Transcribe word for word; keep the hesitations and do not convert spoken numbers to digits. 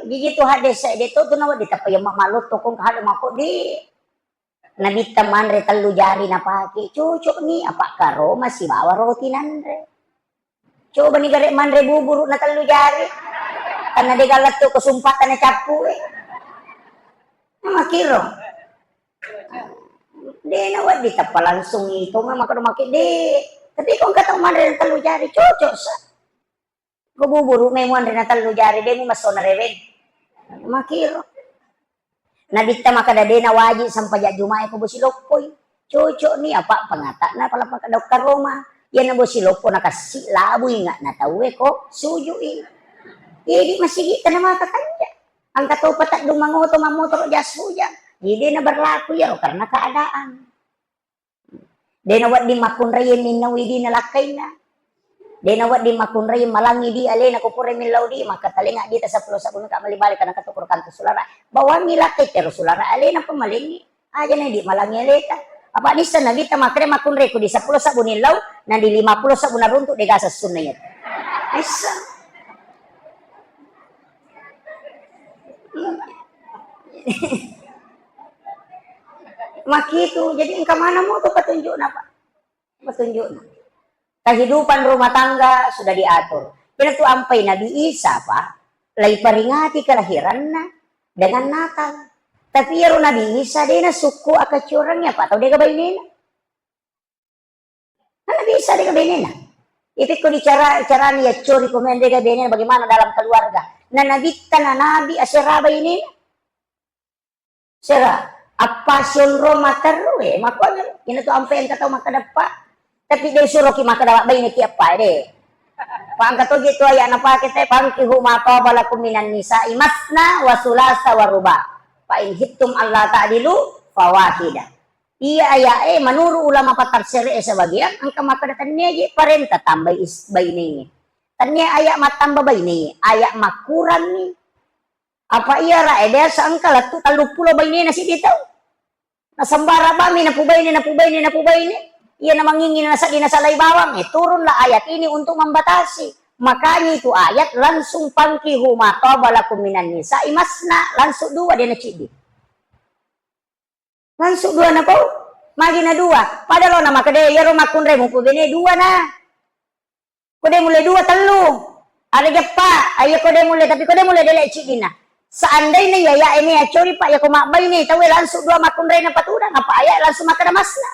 Jadi tu hadis saya dia tu tu nawa ditapa yang mak malot tokong kahal mako di. Nabitta manre tellu jari napake, cocok ni apa karoma sibawa roti nanre. Coba ni gare manre buburu na tellu jari. Karena de galattu ko sumpata na cappu e. Makiro. De na wedding tappa langsung itu mah maka make de. Tapi kok engka tau manre na tellu jari cocok sa. Ko buburu memu anre na tellu jari de mu masona reweng. Makiro. Nabitta makkeda de na wajib sampaja Jumae ko bosi loppoi. Cocok ni apa pengata na pala paka dokka roma. Iya na bosi loppo na kassi labu inga na tauwe ko sujui. Jadi masigi tana maka kanja. Angka to pateddung mangoto mammotoro jas hujan. Jadi na berlaku ya karena keadaan. De na wedding makkunrai minnau idi na lakkainna. De na wedding makkunrai malangi di alena ko pura millau di maka talenga di ta seppulo sabun ka mali balik kana kato kuro kantu sulara. Bawangi lakkai tero sulara alena pemalengi. Aja na di malangi aleta. Apa nissa na di ta makre makkunrai ku di seppulo sabun illau na di lima puluh sabun na runtuk de gasa sunna iya. Nissa. Makitu, jadi engka mana mo tu petunjukna, Pak? Petunjukna. Kehidupan rumah tangga sudah diatur. Kira tu ampai Nabi Isa, Pak, lai peringati kelahiranna dengan Natal. Tapi iyaro Nabi Isa dena sukku akacurangnya, Pak, tau dega bainena. Kan Nabi Isa dega bainena. Itu ko dicara carani ya cori komen dega bainena bagaimana dalam keluarga. Na Nabi tana Nabi asera bainena. Sera, appa sionro materru e, makkuanna ina tu ampe engka tau makkeda eppa. Tapi de suroki makkeda baineki eppa de. Pangka toji tu ayat napake te, "Fankihu ma taba lakum minan nisa'i masna wa sulasa wa ruba. Fa in hittum alla ta'dilu fawahida." Iya ayat e menurut ulama patafsir e sebagian engka makkeda tennia je parenta tambai is-, bainengnge. Tennia ayat mattamba bainengnge, ayat makkuranni. Apa iya ra e biasa engka lettu telluppulo bainena siddi tau. Nasembara bami napubaine, napubaine, napubaine. Iya namangingi nasaddi nasalai bawang. Eh, turunlah ayat ini untuk membatasi. Makanya itu ayat langsung fankihu ma taba lakum minan nisa'i masna, langsung dua de naciddi. Langsung dua napau. Magi na dua. Pada lo na makkeda iyaro makkunrai mupubene dua na. Ko de mulle dua, tellu. Ada jeppa, ayo ko de mulle, tapi ko de mulle dele ciddina. Seandainya ya, ya ini ya cori, Pak, ya ko mabbaine, tawe langsung dua makkunrai na patudang, apa ayat langsung makkeda masna.